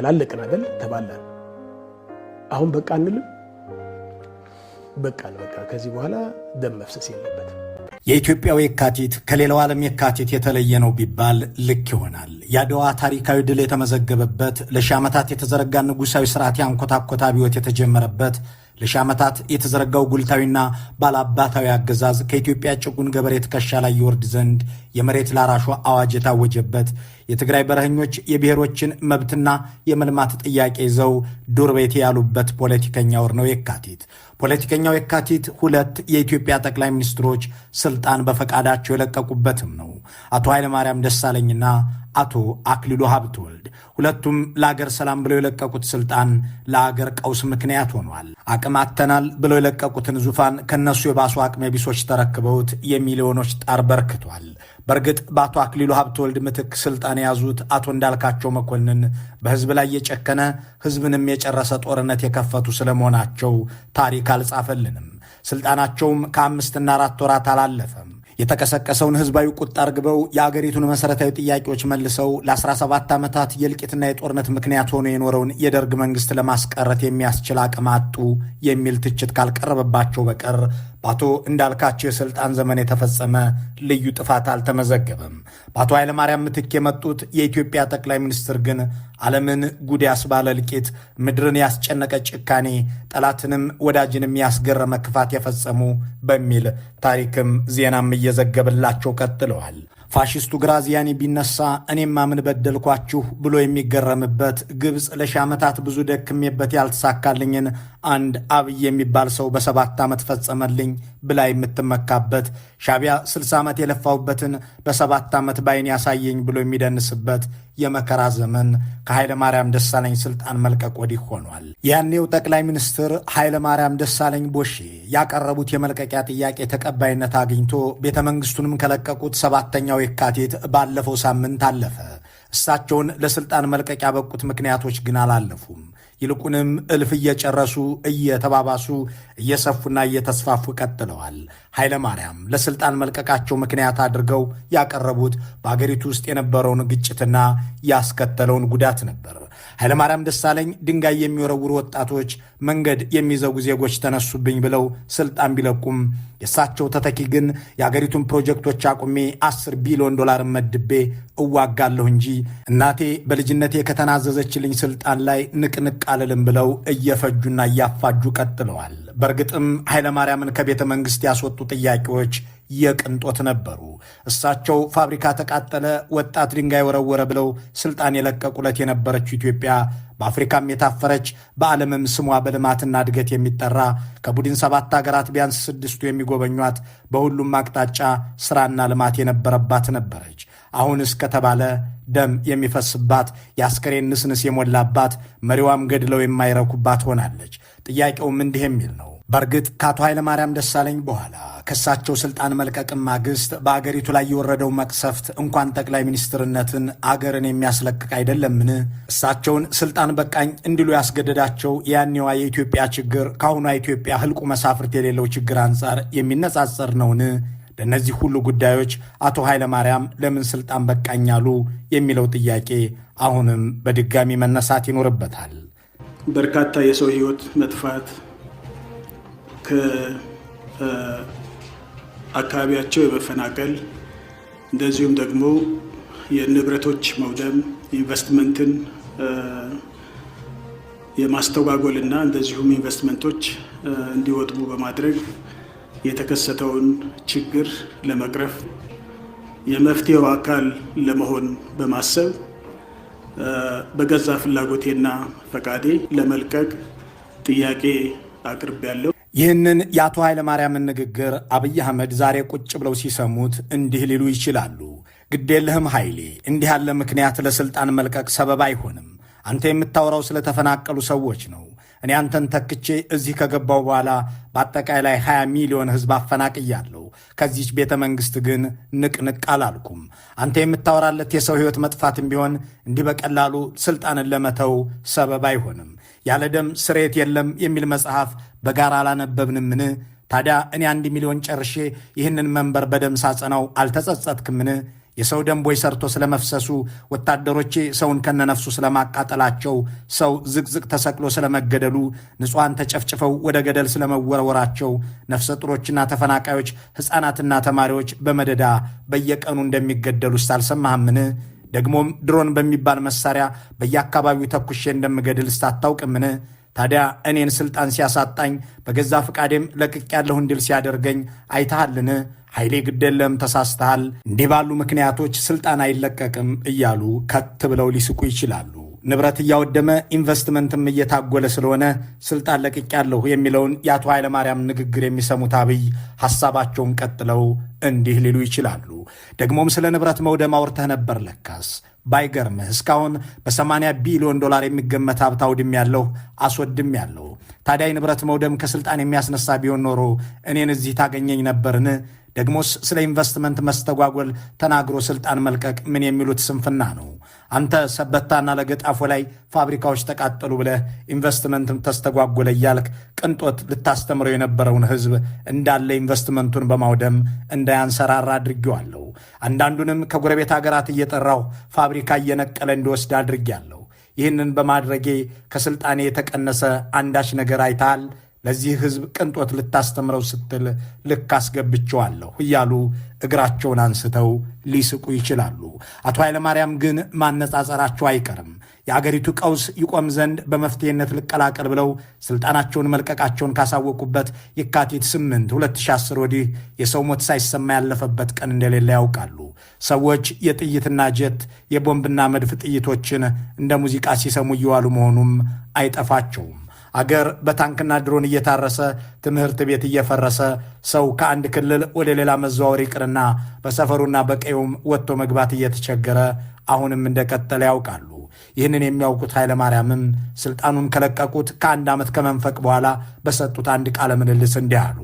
ተላለቅን አይደል? ተባላን። አሁን በቃ አንልም። በቃን። በቃ ከዚህ በኋላ ደም መፍሰስ የለበትም። የኢትዮጵያው የካቲት ከሌላው ዓለም የካቲት የተለየ ነው ቢባል ልክ ይሆናል። የአድዋ ታሪካዊ ድል የተመዘገበበት፣ ለሺህ ዓመታት የተዘረጋ ንጉሣዊ ስርዓት ያንኮታኮተ አብዮት የተጀመረበት፣ ለሺህ ዓመታት የተዘረጋው ጉልታዊና ባላባታዊ አገዛዝ ከኢትዮጵያ ጭቁን ገበሬ ትከሻ ላይ ይወርድ ዘንድ የመሬት ላራሹ አዋጅ የታወጀበት፣ የትግራይ በረኸኞች የብሔሮችን መብትና የመልማት ጥያቄ ይዘው ዱር ቤቴ ያሉበት ፖለቲከኛ ወር ነው የካቲት። ፖለቲከኛው የካቲት ሁለት የኢትዮጵያ ጠቅላይ ሚኒስትሮች ስልጣን በፈቃዳቸው የለቀቁበትም ነው። አቶ ኃይለማርያም ደሳለኝና አቶ አክሊሉ ሀብተወልድ ሁለቱም ለአገር ሰላም ብለው የለቀቁት ስልጣን ለአገር ቀውስ ምክንያት ሆኗል። አቅም አጥተናል ብለው የለቀቁትን ዙፋን ከነሱ የባሱ አቅመ ቢሶች ተረክበውት የሚሊዮኖች ጣር በርክቷል። በእርግጥ በአቶ አክሊሉ ሀብተወልድ ምትክ ስልጣን የያዙት አቶ እንዳልካቸው መኮንን በህዝብ ላይ የጨከነ፣ ህዝብንም የጨረሰ ጦርነት የከፈቱ ስለመሆናቸው ታሪክ አልጻፈልንም። ስልጣናቸውም ከ5ና 4 ወራት አላለፈም። የተቀሰቀሰውን ህዝባዊ ቁጣ አርግበው፣ የአገሪቱን መሠረታዊ ጥያቄዎች መልሰው፣ ለ17 ዓመታት የእልቂትና የጦርነት ምክንያት ሆኖ የኖረውን የደርግ መንግስት ለማስቀረት የሚያስችል አቅም አጡ የሚል ትችት ካልቀረበባቸው በቀር በአቶ እንዳልካቸው የስልጣን ዘመን የተፈጸመ ልዩ ጥፋት አልተመዘገበም። በአቶ ኃይለማርያም ምትክ የመጡት የኢትዮጵያ ጠቅላይ ሚኒስትር ግን ዓለምን ጉድ ያስባለ እልቂት፣ ምድርን ያስጨነቀ ጭካኔ፣ ጠላትንም ወዳጅንም ያስገረመ ክፋት የፈጸሙ በሚል ታሪክም ዜናም እየዘገበላቸው ቀጥለዋል። ፋሽስቱ ግራዚያኒ ቢነሳ እኔማ ምን በደልኳችሁ ብሎ የሚገረምበት፣ ግብፅ ለሺህ ዓመታት ብዙ ደክሜበት ያልተሳካልኝን አንድ አብይ የሚባል ሰው በ7 ዓመት ፈጸመልኝ ብላ የምትመካበት፣ ሻቢያ 60 ዓመት የለፋውበትን በ7 ዓመት ባይን ያሳየኝ ብሎ የሚደንስበት የመከራ ዘመን ከኃይለ ማርያም ደሳለኝ ስልጣን መልቀቅ ወዲህ ሆኗል። ያኔው ጠቅላይ ሚኒስትር ኃይለ ማርያም ደሳለኝ ቦሼ ያቀረቡት የመልቀቂያ ጥያቄ ተቀባይነት አግኝቶ ቤተ መንግስቱንም ከለቀቁት ሰባተኛው የካቲት ባለፈው ሳምንት አለፈ። እሳቸውን ለስልጣን መልቀቅ ያበቁት ምክንያቶች ግን አላለፉም። ይልቁንም እልፍ እየጨረሱ፣ እየተባባሱ፣ እየሰፉና እየተስፋፉ ቀጥለዋል። ኃይለ ማርያም ለስልጣን መልቀቃቸው ምክንያት አድርገው ያቀረቡት በአገሪቱ ውስጥ የነበረውን ግጭትና ያስከተለውን ጉዳት ነበር። ኃይለማርያም ደሳለኝ ድንጋይ የሚወረውሩ ወጣቶች፣ መንገድ የሚዘጉ ዜጎች ተነሱብኝ ብለው ስልጣን ቢለቁም የእሳቸው ተተኪ ግን የአገሪቱን ፕሮጀክቶች አቁሜ 10 ቢሊዮን ዶላር መድቤ እዋጋለሁ እንጂ እናቴ በልጅነቴ ከተናዘዘችልኝ ስልጣን ላይ ንቅንቅ አልልም ብለው እየፈጁና እያፋጁ ቀጥለዋል። በእርግጥም ኃይለማርያምን ከቤተ መንግሥት ያስወጡ ጥያቄዎች የቅንጦት ነበሩ። እሳቸው ፋብሪካ ተቃጠለ፣ ወጣት ድንጋይ ወረወረ ብለው ስልጣን የለቀቁለት የነበረችው ኢትዮጵያ በአፍሪካም የታፈረች፣ በዓለምም ስሟ በልማትና እድገት የሚጠራ፣ ከቡድን ሰባት ሀገራት ቢያንስ ስድስቱ የሚጎበኟት፣ በሁሉም አቅጣጫ ስራና ልማት የነበረባት ነበረች። አሁን እስከተባለ ደም የሚፈስባት፣ የአስከሬን ንስንስ የሞላባት፣ መሪዋም ገድለው የማይረኩባት ሆናለች። ጥያቄውም እንዲህ የሚል ነው። በእርግጥ ከአቶ ኃይለማርያም ደሳለኝ በኋላ፣ ከእሳቸው ስልጣን መልቀቅም ማግስት በአገሪቱ ላይ የወረደው መቅሰፍት እንኳን ጠቅላይ ሚኒስትርነትን አገርን የሚያስለቅቅ አይደለምን? እሳቸውን ስልጣን በቃኝ እንዲሉ ያስገደዳቸው የያኔዋ የኢትዮጵያ ችግር ከአሁኗ ኢትዮጵያ ህልቁ መሳፍርት የሌለው ችግር አንጻር የሚነጻጸር ነውን? ለእነዚህ ሁሉ ጉዳዮች አቶ ኃይለማርያም ለምን ስልጣን በቃኝ አሉ የሚለው ጥያቄ አሁንም በድጋሚ መነሳት ይኖርበታል። በርካታ የሰው ህይወት መጥፋት፣ ከአካባቢያቸው የመፈናቀል፣ እንደዚሁም ደግሞ የንብረቶች መውደም፣ ኢንቨስትመንትን የማስተጓጎልና እንደዚሁም ኢንቨስትመንቶች እንዲወድሙ በማድረግ የተከሰተውን ችግር ለመቅረፍ የመፍትሄው አካል ለመሆን በማሰብ በገዛ ፍላጎቴና ፈቃዴ ለመልቀቅ ጥያቄ አቅርቤያለሁ። ይህንን የአቶ ኃይለማርያምን ንግግር አብይ አህመድ ዛሬ ቁጭ ብለው ሲሰሙት እንዲህ ሊሉ ይችላሉ። ግዴለህም ኃይሌ፣ እንዲህ ያለ ምክንያት ለስልጣን መልቀቅ ሰበብ አይሆንም። አንተ የምታወራው ስለተፈናቀሉ ሰዎች ነው። እኔ አንተን ተክቼ እዚህ ከገባው በኋላ በአጠቃላይ 20 ሚሊዮን ሕዝብ አፈናቅያለሁ። ከዚች ቤተ መንግሥት ግን ንቅንቅ አላልኩም። አንተ የምታወራለት የሰው ሕይወት መጥፋትም ቢሆን እንዲህ በቀላሉ ስልጣንን ለመተው ሰበብ አይሆንም። ያለ ደም ስርየት የለም የሚል መጽሐፍ በጋራ አላነበብንምን? ታዲያ እኔ 1 ሚሊዮን ጨርሼ ይህንን መንበር በደም ሳጸናው አልተጸጸትክምን? የሰው ደም ቦይ ሰርቶ ስለመፍሰሱ፣ ወታደሮቼ ሰውን ከነነፍሱ ስለማቃጠላቸው፣ ሰው ዝቅዝቅ ተሰቅሎ ስለመገደሉ፣ ንጹሐን ተጨፍጭፈው ወደ ገደል ስለመወረወራቸው፣ ነፍሰ ጡሮችና ተፈናቃዮች፣ ሕፃናትና ተማሪዎች በመደዳ በየቀኑ እንደሚገደሉስ አልሰማህምን? ደግሞም ድሮን በሚባል መሳሪያ በየአካባቢው ተኩሼ እንደምገድልስ አታውቅምን? ታዲያ እኔን ስልጣን ሲያሳጣኝ በገዛ ፈቃዴም ለቅቄያለሁ እንድል ሲያደርገኝ አይተሃልን? ኃይሌ ግደለም፣ ተሳስተሃል። እንዲህ ባሉ ምክንያቶች ስልጣን አይለቀቅም እያሉ ከት ብለው ሊስቁ ይችላሉ። ንብረት እያወደመ ኢንቨስትመንትም እየታጎለ ስለሆነ ስልጣን ለቅቄያለሁ የሚለውን የአቶ ኃይለማርያም ንግግር የሚሰሙት አብይ ሐሳባቸውን ቀጥለው እንዲህ ሊሉ ይችላሉ። ደግሞም ስለ ንብረት መውደም አውርተህ ነበር ለካስ። ባይገርምህ እስካሁን በ80 ቢሊዮን ዶላር የሚገመት ሀብት አውድሜያለሁ፣ አስወድሜያለሁ። ታዲያ የንብረት መውደም ከስልጣን የሚያስነሳ ቢሆን ኖሮ እኔን እዚህ ታገኘኝ ነበርን? ደግሞስ ስለ ኢንቨስትመንት መስተጓጎል ተናግሮ ስልጣን መልቀቅ ምን የሚሉት ስንፍና ነው? አንተ ሰበታና ለገጣፎ ላይ ፋብሪካዎች ተቃጠሉ ብለህ ኢንቨስትመንትም ተስተጓጎለ እያልክ ቅንጦት ልታስተምረው የነበረውን ሕዝብ እንዳለ ኢንቨስትመንቱን በማውደም እንዳያንሰራራ አድርጌዋለሁ። አንዳንዱንም ከጎረቤት ሀገራት እየጠራሁ ፋብሪካ እየነቀለ እንዲወስድ አድርጌያለሁ። ይህንን በማድረጌ ከስልጣኔ የተቀነሰ አንዳች ነገር አይተሃል? ለዚህ ሕዝብ ቅንጦት ልታስተምረው ስትል ልክ አስገብቼዋለሁ እያሉ እግራቸውን አንስተው ሊስቁ ይችላሉ። አቶ ኃይለማርያም ግን ማነጻጸራቸው አይቀርም። የአገሪቱ ቀውስ ይቆም ዘንድ በመፍትሄነት ልቀላቀል ብለው ስልጣናቸውን መልቀቃቸውን ካሳወቁበት የካቲት 8 2010 ወዲህ የሰው ሞት ሳይሰማ ያለፈበት ቀን እንደሌለ ያውቃሉ። ሰዎች የጥይትና ጀት፣ የቦምብና መድፍ ጥይቶችን እንደ ሙዚቃ ሲሰሙ እየዋሉ መሆኑም አይጠፋቸውም። አገር በታንክና ድሮን እየታረሰ፣ ትምህርት ቤት እየፈረሰ፣ ሰው ከአንድ ክልል ወደ ሌላ መዘዋወር ይቅርና በሰፈሩና በቀዩም ወጥቶ መግባት እየተቸገረ አሁንም እንደቀጠለ ያውቃሉ። ይህንን የሚያውቁት ኃይለማርያምም ስልጣኑን ከለቀቁት ከአንድ ዓመት ከመንፈቅ በኋላ በሰጡት አንድ ቃለ ምልልስ እንዲህ አሉ።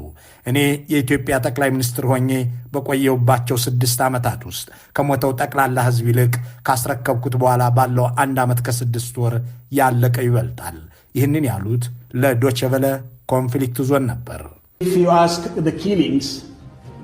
እኔ የኢትዮጵያ ጠቅላይ ሚኒስትር ሆኜ በቆየሁባቸው 6 ዓመታት ውስጥ ከሞተው ጠቅላላ ሕዝብ ይልቅ ካስረከብኩት በኋላ ባለው 1 ዓመት ከ6 ወር ያለቀው ይበልጣል። ይህንን ያሉት ለዶቼ ቬለ Conflict Zone ነበር። If you ask the killings,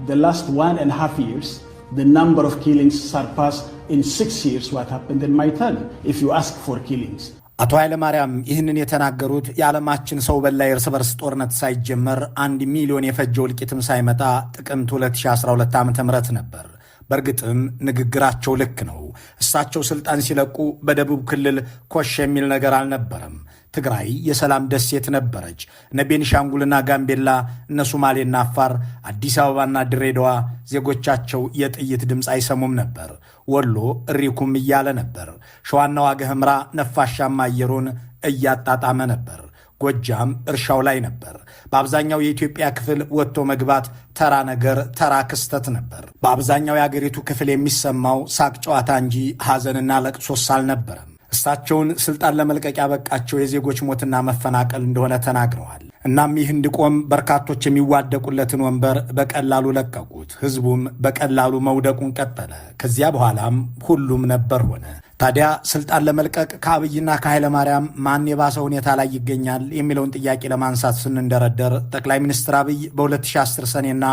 the last 1.5 years, the number of killings surpassed in 6 years what happened in my term, if you ask for killings. አቶ ኃይለማርያም ይህንን የተናገሩት የዓለማችን ሰው በላ የእርስ በርስ ጦርነት ሳይጀመር፣ 1 ሚሊዮን የፈጀው እልቂትም ሳይመጣ ጥቅምት 2012 ዓ ም ነበር። በእርግጥም ንግግራቸው ልክ ነው። እሳቸው ስልጣን ሲለቁ በደቡብ ክልል ኮሽ የሚል ነገር አልነበረም። ትግራይ የሰላም ደሴት ነበረች። እነ ቤኒሻንጉልና ጋምቤላ፣ እነ ሶማሌና አፋር፣ አዲስ አበባና ድሬዳዋ ዜጎቻቸው የጥይት ድምፅ አይሰሙም ነበር። ወሎ እሪኩም እያለ ነበር። ሸዋና ዋግ ኽምራ ነፋሻማ አየሩን እያጣጣመ ነበር። ጎጃም እርሻው ላይ ነበር። በአብዛኛው የኢትዮጵያ ክፍል ወጥቶ መግባት ተራ ነገር፣ ተራ ክስተት ነበር። በአብዛኛው የአገሪቱ ክፍል የሚሰማው ሳቅ ጨዋታ እንጂ ሐዘንና ለቅሶስ አልነበረም። እሳቸውን ስልጣን ለመልቀቅ ያበቃቸው የዜጎች ሞትና መፈናቀል እንደሆነ ተናግረዋል። እናም ይህ እንዲቆም በርካቶች የሚዋደቁለትን ወንበር በቀላሉ ለቀቁት። ህዝቡም በቀላሉ መውደቁን ቀጠለ። ከዚያ በኋላም ሁሉም ነበር ሆነ። ታዲያ ስልጣን ለመልቀቅ ከአብይና ከኃይለማርያም ማን የባሰ ሁኔታ ላይ ይገኛል የሚለውን ጥያቄ ለማንሳት ስንንደረደር ጠቅላይ ሚኒስትር አብይ በ2010 ሰኔና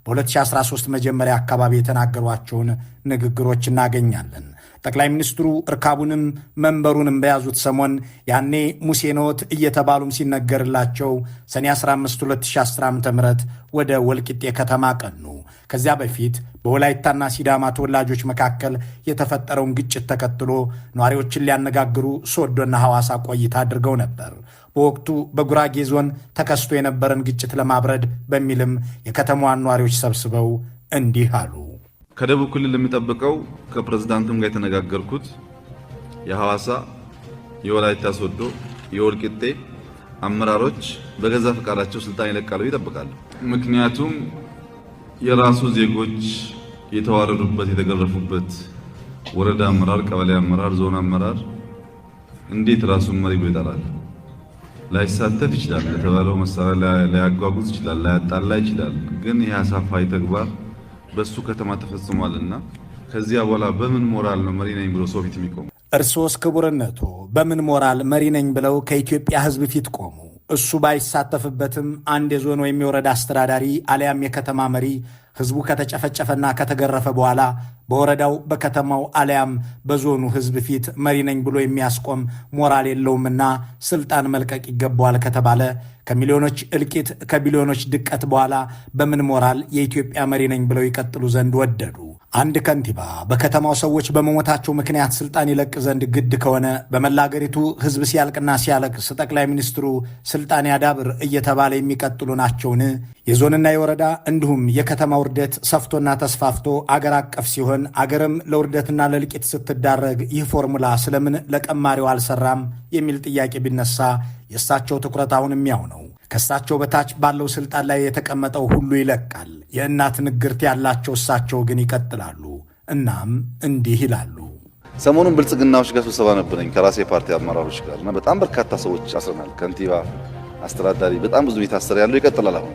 በ2013 መጀመሪያ አካባቢ የተናገሯቸውን ንግግሮች እናገኛለን። ጠቅላይ ሚኒስትሩ እርካቡንም መንበሩንም በያዙት ሰሞን ያኔ ሙሴ ኖት እየተባሉም ሲነገርላቸው ሰኔ 15 2010 ዓ ም ወደ ወልቂጤ ከተማ ቀኑ። ከዚያ በፊት በወላይታና ሲዳማ ተወላጆች መካከል የተፈጠረውን ግጭት ተከትሎ ነዋሪዎችን ሊያነጋግሩ ሶዶና ሐዋሳ ቆይታ አድርገው ነበር። በወቅቱ በጉራጌ ዞን ተከስቶ የነበረን ግጭት ለማብረድ በሚልም የከተማዋን ነዋሪዎች ሰብስበው እንዲህ አሉ። ከደቡብ ክልል የሚጠብቀው፣ ከፕሬዝዳንቱም ጋር የተነጋገርኩት፣ የሐዋሳ፣ የወላይታ ሶዶ፣ የወልቂጤ አመራሮች በገዛ ፈቃዳቸው ስልጣን ይለቃሉ ይጠብቃሉ። ምክንያቱም የራሱ ዜጎች የተዋረዱበት፣ የተገረፉበት ወረዳ አመራር፣ ቀበሌ አመራር፣ ዞን አመራር እንዴት ራሱን መሪ ብሎ ይጠራል? ላይሳተፍ ይችላል፣ ለተባለው መሳሪያ ላያጓጉዝ ይችላል፣ ላያጣላ ይችላል። ግን ይህ አሳፋሪ ተግባር በሱ ከተማ ተፈጽሟልና ከዚያ በኋላ በምን ሞራል ነው መሪ ነኝ ብሎ ሰው ፊት የሚቆመው? እርሶስ ክቡርነቶ በምን ሞራል መሪ ነኝ ብለው ከኢትዮጵያ ሕዝብ ፊት ቆሙ? እሱ ባይሳተፍበትም አንድ የዞን ወይም የወረዳ አስተዳዳሪ አሊያም የከተማ መሪ ህዝቡ ከተጨፈጨፈና ከተገረፈ በኋላ በወረዳው፣ በከተማው አሊያም በዞኑ ህዝብ ፊት መሪ ነኝ ብሎ የሚያስቆም ሞራል የለውምና ስልጣን መልቀቅ ይገባዋል ከተባለ፣ ከሚሊዮኖች እልቂት፣ ከቢሊዮኖች ድቀት በኋላ በምን ሞራል የኢትዮጵያ መሪ ነኝ ብለው ይቀጥሉ ዘንድ ወደዱ? አንድ ከንቲባ በከተማው ሰዎች በመሞታቸው ምክንያት ስልጣን ይለቅ ዘንድ ግድ ከሆነ፣ በመላ አገሪቱ ህዝብ ሲያልቅና ሲያለቅስ ጠቅላይ ሚኒስትሩ ስልጣን ያዳብር እየተባለ የሚቀጥሉ ናቸውን? የዞንና የወረዳ እንዲሁም የከተማ ውርደት ሰፍቶና ተስፋፍቶ አገር አቀፍ ሲሆን፣ አገርም ለውርደትና ለእልቂት ስትዳረግ ይህ ፎርሙላ ስለምን ለቀማሪው አልሰራም የሚል ጥያቄ ቢነሳ የእሳቸው ትኩረት አሁንም ያው ነው። ከእሳቸው በታች ባለው ስልጣን ላይ የተቀመጠው ሁሉ ይለቃል። የእናት ንግርት ያላቸው እሳቸው ግን ይቀጥላሉ። እናም እንዲህ ይላሉ። ሰሞኑን ብልጽግናዎች ጋር ስብሰባ ነበረኝ ከራሴ ፓርቲ አመራሮች ጋር እና በጣም በርካታ ሰዎች አስረናል። ከንቲባ፣ አስተዳዳሪ፣ በጣም ብዙ የታሰረ ያለው ይቀጥላል። አሁን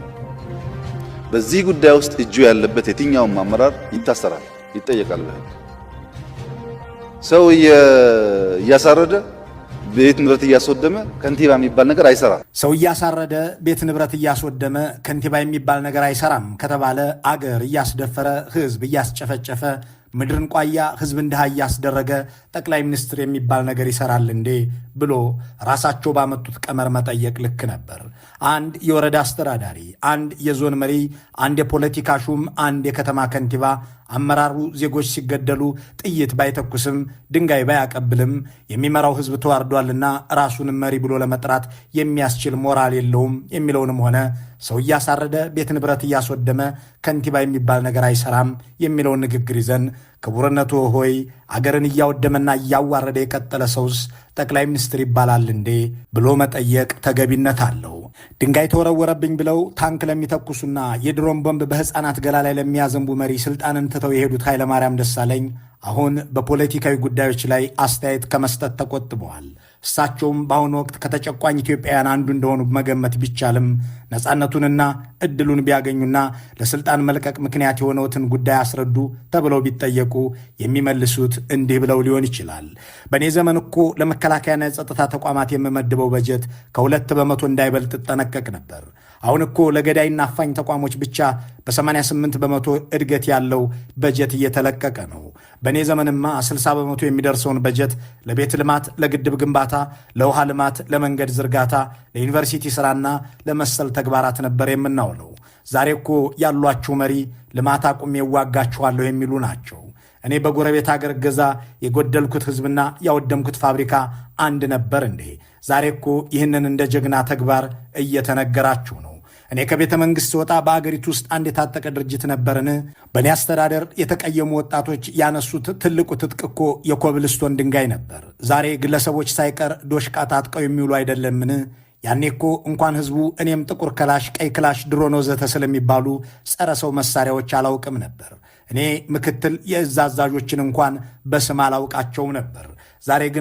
በዚህ ጉዳይ ውስጥ እጁ ያለበት የትኛውም አመራር ይታሰራል፣ ይጠየቃል በህግ። ሰው እያሳረደ፣ ቤት ንብረት እያስወደመ ከንቲባ የሚባል ነገር አይሰራም። ሰው እያሳረደ፣ ቤት ንብረት እያስወደመ ከንቲባ የሚባል ነገር አይሰራም ከተባለ፣ አገር እያስደፈረ፣ ህዝብ እያስጨፈጨፈ፣ ምድርን ቋያ፣ ህዝብን ድሃ እያስደረገ ጠቅላይ ሚኒስትር የሚባል ነገር ይሰራል እንዴ ብሎ ራሳቸው ባመጡት ቀመር መጠየቅ ልክ ነበር። አንድ የወረዳ አስተዳዳሪ፣ አንድ የዞን መሪ፣ አንድ የፖለቲካ ሹም፣ አንድ የከተማ ከንቲባ አመራሩ ዜጎች ሲገደሉ ጥይት ባይተኩስም፣ ድንጋይ ባያቀብልም የሚመራው ህዝብ ተዋርዷልና ራሱንም መሪ ብሎ ለመጥራት የሚያስችል ሞራል የለውም የሚለውንም ሆነ ሰው እያሳረደ፣ ቤት ንብረት እያስወደመ ከንቲባ የሚባል ነገር አይሰራም የሚለውን ንግግር ይዘን፣ ክቡርነቱ ሆይ፣ አገርን እያወደመና እያዋረደ የቀጠለ ሰውስ ጠቅላይ ሚኒስትር ይባላል እንዴ ብሎ መጠየቅ ተገቢነት አለው። ድንጋይ ተወረወረብኝ ብለው ታንክ ለሚተኩሱና የድሮን ቦምብ በሕፃናት ገላ ላይ ለሚያዘንቡ መሪ ስልጣንን ትተው የሄዱት ኃይለማርያም ደሳለኝ አሁን በፖለቲካዊ ጉዳዮች ላይ አስተያየት ከመስጠት ተቆጥበዋል። እሳቸውም በአሁኑ ወቅት ከተጨቋኝ ኢትዮጵያውያን አንዱ እንደሆኑ መገመት ቢቻልም፣ ነፃነቱንና እድሉን ቢያገኙና ለስልጣን መልቀቅ ምክንያት የሆነውትን ጉዳይ አስረዱ ተብለው ቢጠየቁ የሚመልሱት እንዲህ ብለው ሊሆን ይችላል። በእኔ ዘመን እኮ ለመከላከያና የጸጥታ ተቋማት የምመድበው በጀት ከ2% እንዳይበልጥ እጠነቀቅ ነበር። አሁን እኮ ለገዳይና አፋኝ ተቋሞች ብቻ በ88% እድገት ያለው በጀት እየተለቀቀ ነው። በእኔ ዘመንማ 60% የሚደርሰውን በጀት ለቤት ልማት፣ ለግድብ ግንባታ፣ ለውሃ ልማት፣ ለመንገድ ዝርጋታ፣ ለዩኒቨርሲቲ ስራና ለመሰል ተግባራት ነበር የምናውለው። ዛሬ እኮ ያሏችሁ መሪ ልማት አቁሜ እዋጋችኋለሁ የሚሉ ናቸው። እኔ በጎረቤት አገር እገዛ የጎደልኩት ህዝብና ያወደምኩት ፋብሪካ አንድ ነበር እንዴ? ዛሬ እኮ ይህንን እንደ ጀግና ተግባር እየተነገራችሁ ነው። እኔ ከቤተ መንግሥት ስወጣ በአገሪቱ ውስጥ አንድ የታጠቀ ድርጅት ነበርን? በእኔ አስተዳደር የተቀየሙ ወጣቶች ያነሱት ትልቁ ትጥቅ እኮ የኮብልስቶን ድንጋይ ነበር። ዛሬ ግለሰቦች ሳይቀር ዶሽቃ ታጥቀው የሚውሉ አይደለምን? ያኔ እኮ እንኳን ህዝቡ እኔም ጥቁር ክላሽ፣ ቀይ ክላሽ፣ ድሮን ወዘተ ስለሚባሉ ጸረ ሰው መሳሪያዎች አላውቅም ነበር። እኔ ምክትል የእዝ አዛዦችን እንኳን በስም አላውቃቸውም ነበር። ዛሬ ግን